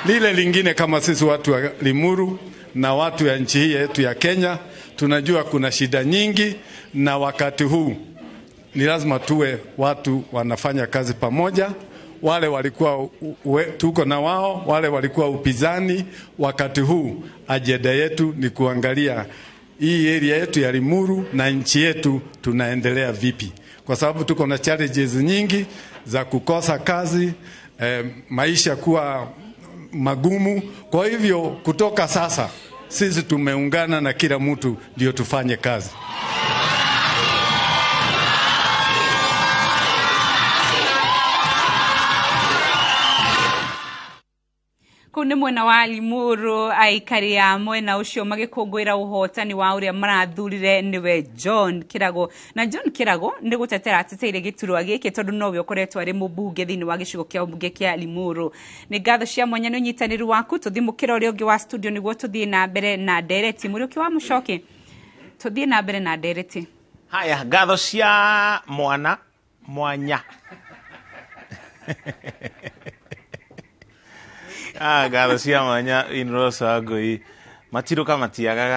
Lile lingine, kama sisi watu wa Limuru na watu ya nchi hii yetu ya Kenya, tunajua kuna shida nyingi, na wakati huu ni lazima tuwe watu wanafanya kazi pamoja. Wale walikuwa tuko na wao, wale walikuwa upinzani. Wakati huu ajenda yetu ni kuangalia hii area yetu ya Limuru na nchi yetu tunaendelea vipi, kwa sababu tuko na challenges nyingi za kukosa kazi, maisha kuwa magumu. Kwa hivyo kutoka sasa sisi tumeungana na kila mtu ndio tufanye kazi. Kuu nĩ mwena wa Limuru, aikari a mwena ũcio magĩkũngũĩra ũhotani wa ũrĩa marathurire nĩwe John Kĩrago. Na John Kĩrago nĩ gũtetera ateteire gĩturwa gĩkĩ tondũ nowe ũkoretwo arĩ mũmbunge thĩinĩ wa gĩcigo kĩa ũmbunge kĩa Limuru. Nĩ ngatho cia mwanya nĩ ũnyitanĩri waku. Tũthiĩ mũkĩra ũrĩa ũngĩ wa studio nĩguo tũthiĩ na mbere na ndereti. Mũriũki wa Mũcoki, tũthiĩ na mbere na ndereti. Haya, ngatho cia mwana mwanya. Ah, ngatho cia mwanya Inrosa Ngui matiruka matiagaga.